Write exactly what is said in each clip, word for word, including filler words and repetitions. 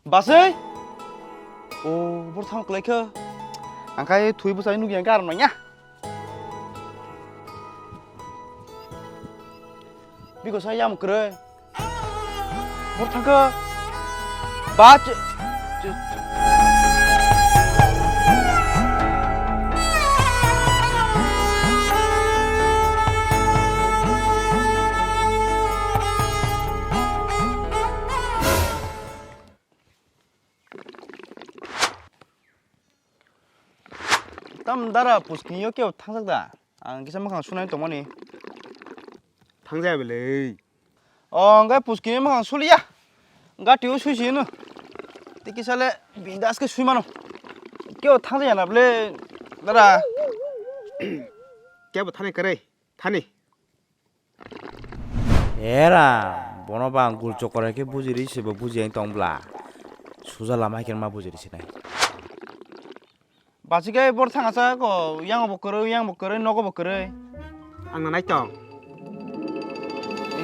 Basui? O, bor thang kwlai kha. Ang khai thui bwsai nugya ang khe aram nangya. Biko sa yam kwrwi. Bor thang kha. Ba ch-, ch-, Tam dara puskini yo kebo thangjak da? Ang kisa mwkhang sunai tongmani. Thangjaya bwlwi. O, hwnkhe puskini mwkhang suliya. Gati o suisi hino. Tei kisa le bindas khe sui mano. Kebo thangjaya na bwle dara? Kebo thani kwrwi. Thani. Era, bono ba ang gul chokora khe bujiri se bo buji ang tong bla. Suja lama hai khe ma bujiri sinai. Bachikhe bor thangasa ko, yang bo kwrwi, yang bo kwrwi, nogo bo kwrwi. Ang nanai tong.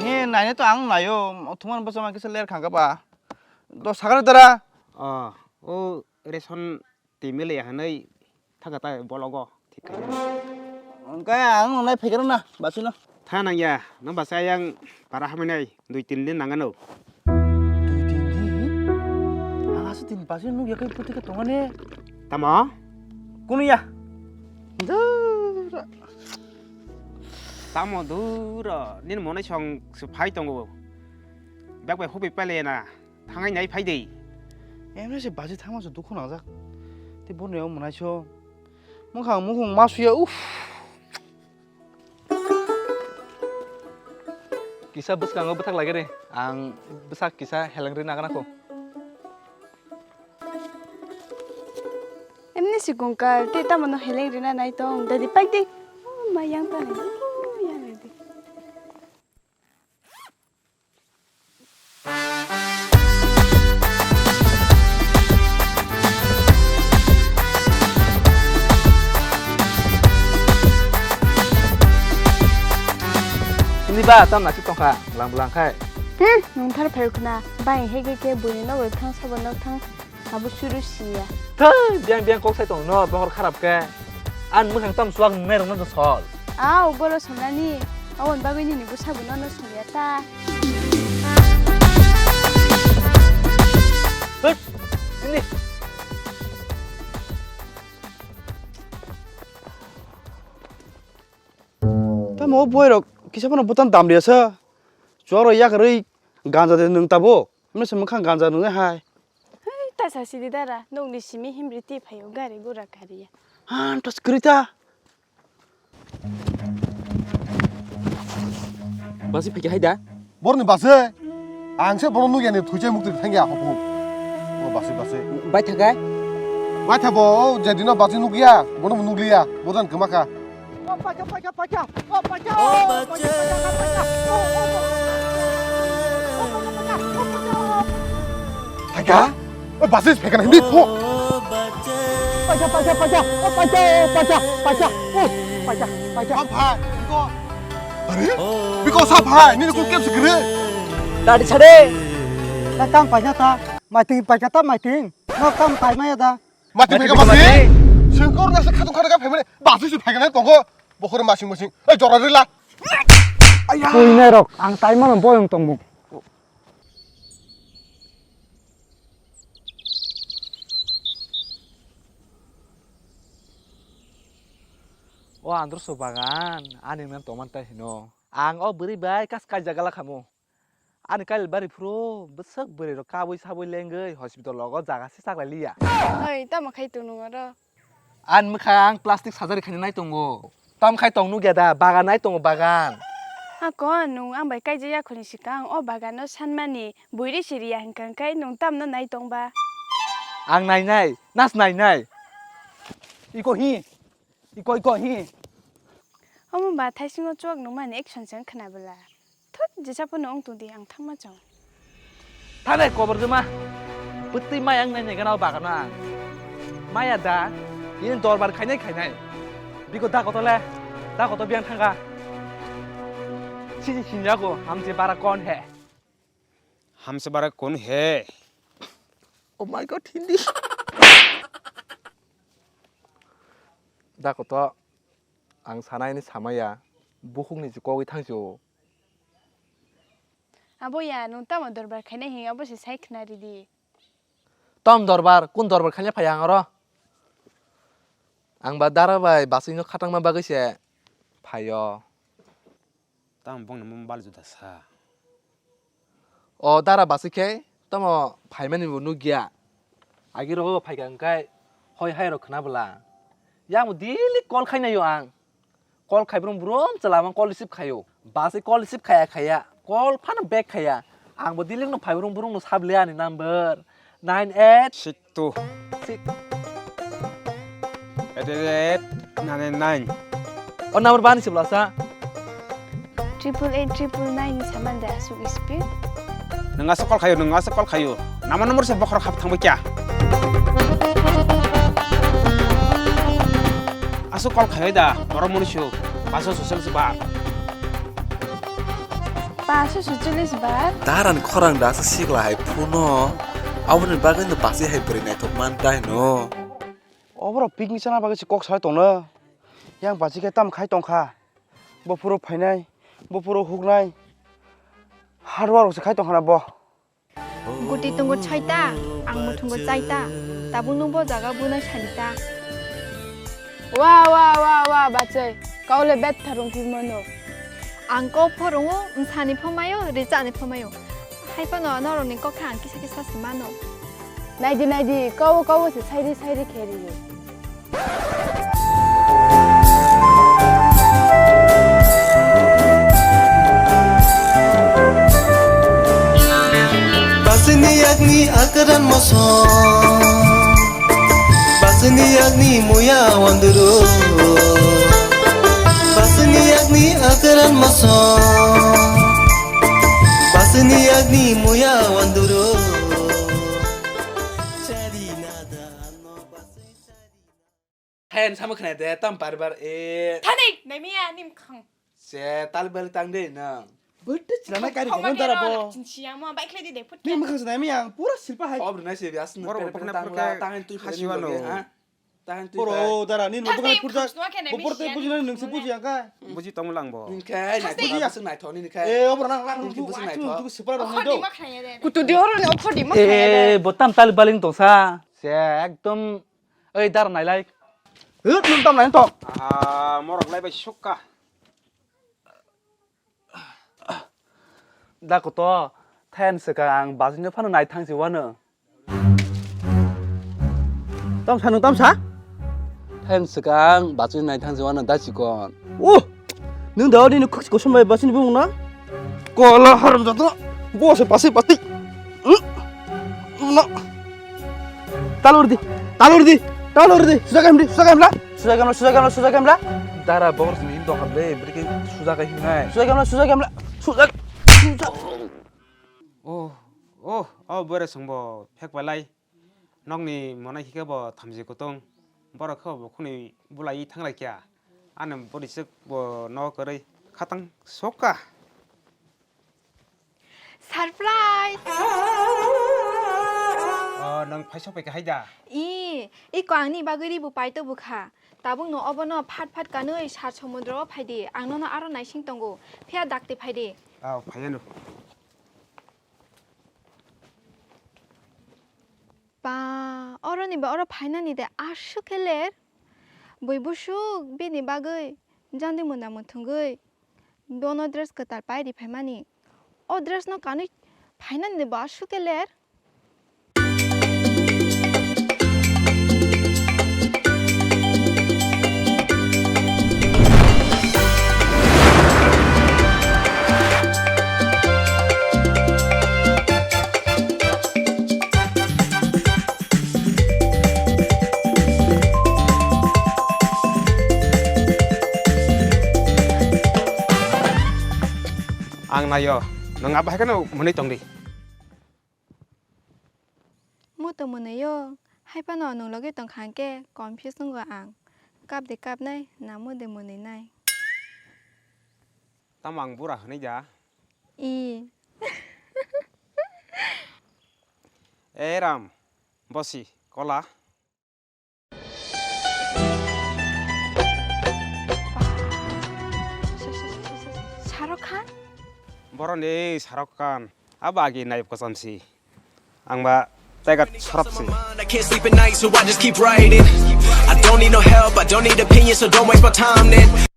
He, naine to ang naio, thuman bwsa ma kisa ler khangka ba. Do sakare dara. Oh, o ration Twi mili ya hwnwi thangkha tai bologo thik khaina. Hwnkhe ang nwngnai phaikhe rwna bachino. Tha nangya, nwng bachai ayang para hamwi nai dui tin din nangano. Dui tin din? Ang aswk din bachino nukya khe bwtwi khe tongani. Tamo? Kunu ya? Dura. Tamo dura, nini monai song se phai tongo. Bag bai hubi pale na. Thangai nai phai de. Emre se baji thangma se dukhu nangjak. Te bo neo mwnai so. Mwkhang mukhung ma suya, uff. Kisa bwskango bwthak lagere. Ang bwsak kisa heleng ri nagana kho. Emni si gungkal, te tamo no heleng rina nai tong. Dadi paik di. Oh, ma yang ta nai. Oh, yang nai di. Ini ba, tam nasi tongkha, lang blang khai. Hmm, nungthar phaikna, bai hege ke buini nogo thang sabo nok thang. Abo suru siya. Thai, biang biang kok sai tong no, bohor kharap khe. An mwkhang tam suak nungnai rok no do sol. Au, boro sonani. Aboni bagwi nini bwsa bo nono songya ta. Hut, sini. Tamo boi rok kisa phano bwtan dam riya sa. Chuak rok yakarwi ganja de nwng tabuk. Mesa mwkhang ganja nungnai hai. Hei, ta sa sidi dara, nokni simi himri ti phaio gari gura kariya. Han, tos kwrwi ta. Basi phaikha hai da? Borni basi. Ang se bono nukya ni thuchai mukti thangya hopu. O basi, basi. Bai thakai? Bai thabo, o je dino basi nukya, bono nukliya, bodan kwmakha. O pacha, pacha, pacha. O pacha, o pacha, pacha, pacha. O, o, o. O pacha, pacha, o pacha, o. Pacha? O basi phaikha na hindi pho. Pacha, pacha, pacha. O pacha, o pacha, pacha. O pacha, pacha. Sam phai, biko. Are? Biko sam phai, nini kok kep sikre. Tadi chade. Ta kam pacha ta, maiting pacha ta maiting. No kam pai maya da. Mati phaikha mati. Sengkor na se khatung khatung phaimani. Basi su phaikha na tongo. Bokhor masing masing. Ei jora rila. Aya. Puinai rok ang tai mano boyong tongmung. O androso bagan ani nang toman tai hino. Ang o bwrwi bai kas kaijak gala khamu. Ani kailal bari phuru bwswk bwrwi rok kabui sabui lengwi hospital rogo jaga se chaklai liya. Oi, tamo khai tunu oro? Ani mwkhang plastic surgery khaina nai tongo. Tam khai tong nukya da, bagan nai tongo bagan. Ako, nung ang bai kaijak yakhuni sikang o bagano sanmani, buiri siriya hwnkha khe nung tamno nai tong ba? Ang nai nai, nas nai nai. Iko hi, iko, iko hi. Omo ba thaisingo chuak nungmani action se wng khna bwla. Thut, jesa phano wng tong di, ang thangma chao. Thanai kobor jema. Bwtwi maya wng nai nai gana o bagano ang. Maya da, ini dorbar khainai khainai. Biko da koto le, da koto biang thangka. Sini sinjago, hamse bara kon he. Hamse bara kon he. Oh my God, Hindi. Da koto, ang sanai ni samaya, bukhuk ni si kogwi thang si o. Abo ya, nwng tamo dorbar khainai hing abo se sai khna ridi. Tom dorbar, kun dorbar khaina phai ang oro? Ang ba dara bai basing no khatang ma bagwi se phaio. Tamo bongni mung bal juda sa. O dara basik khe tamo phaimani bo nukya. Agi rogo phaikha hwnkhe hoi hai rok khna bwla. Yang bo daily call khainaio ang. Call khai brum brum chwla mang call receive khaio. Basai call receive khaya khaya. Call phano back khaya. Ang bo daily no phai brum brum no sable ani number. Nine eight. Six two. Six. Eight eight eight nine nine nine. O number bani se bwlasa. Triple eight triple nine ni saman de aswk speed. Nwng aswk call khaio, nwng aswk call khaio. Nama number se bokhorok hap thangbai kya? Aswk call khaio da, borok mwnwi su. Paso social se ba. Paso social se ba. Daran khorang da aswk sikla hai phuno. Aboni bagwi no basi hai bwrwi naithok man dai no. Oborok picnic chana bagwi se kok sai tongno. Yang basi khe tam khai tongkha. Bo phuru phainai, bo phuru huknai. Hardware rok se khai tongkha na bo. Guti tongo chaita, ang muthungo chaita. Tabuk nung bo jaga bunai salita. Wa, wa, wa, wa, bachai. Kaule bet tharung phimano. Ang kok phorungo, msani phomayo, richani phomayo. Hai phano norokni kok kha ang kisa kisa se mano. Naidi, naidi, kawo, kawo se sairi, sairi khe rio. Basini yakni akaran moso. Basini yakni muya wanduru. Basini yakni akaran moso. Basini yakni muya wanduru. Chari nada ano basi chari. Hai, ang sama khna de, tam bar bar, e. Thani, nai miya, nim khang. Se, tal bel tang de, nang. Bwtwi chwla nai kari Thoma khomon dara kero, bo. Chinchi yang mo, bike lady de put. Nim khang se nai miya, pura silpa hai. Ob rwnai se, bias nang Boro pere pere pokna tang purke la, tang tu khasi wano. Ha? Tang tu. Boro dara, nin mo Thani, bwkhani purja. Khang sua khe nai Bo porte miya, buji nai nim nung se khang buji yang kai. Buji tong lang bo. Ning khai, nai Thani. Buji aswk nai thoni ning khai. E, obra nang lang Ning tu, buji nai tu, tho. Tu separa rong Okhor do. Di ma khaya de. Kutu di oro ni okhor di ma khaya de. E, bo tam tal baling tong sa. Se, ekdom Oi, dar nailai. Hwt, nwng tam nai to. Ah, morok lai bai sukha. Da koto, thayan swkang ang bajinno phano nai thang si wano. Tam sa, nwng tam sa? Thayan swkang bajinno nai thang si wano, da chikon. Oh! Nwng da nini khuk kosom bai bwswini bumung na? Kola haram jato. Bo se pasi pasi. Hmm? No. Talur di. Talur di. Talur di. Sujaga himdi. Sujaga himla. Sujaga himla. Sujaga himla. Sujaga himla. Dara bor sini indo hamle. Beri ke sujaga himnai. Sujaga himla. Sujaga himla. Sujaga. Sujaga. Oh. Oh. Oh, bore songbo. Phek balai. Nokni monai hikhe bo thamchi kutung, borok khe bo bukhukni bulai thanglai kha. Ani bwrwi swk bo nok kwrwi khatang sokha. Surprise! O, nwng phai sokpai kha hai da? I, iko angni bagwi ribu paito bwkha. Tabukno obono phat phat kanwi sar somudro o phaidi. Ang nono aro naising tongo. Phiya dakti phaidi. Aw, phaiya no. Ba, oroni ba oro phainani de aswk khe ler. Bui busuk bini bagwi jandi munda muthungwi bono dress kwtal pai ri phaimani. O dress no kanwi phainani de bo aswk khe ler. Ang naio, nwng abo hai kheno mwnwi tongdi. Muto mwnwi o, hai phano nwng logi tongkha hwnkhe confuse wngo ang. Kap de kapnai, na mude mwnwi nai. Tamo ang bura hwnwi da? I. E Ram, Bosi, kola. Shahrukh Khan? Boroni Shahrukh Khan. Abo agi nayok kwcham si. Ang ba taiga sorop si. I can't sleep at night, so I just keep writing. I don't need no help, I don't need opinions, so don't waste my time then.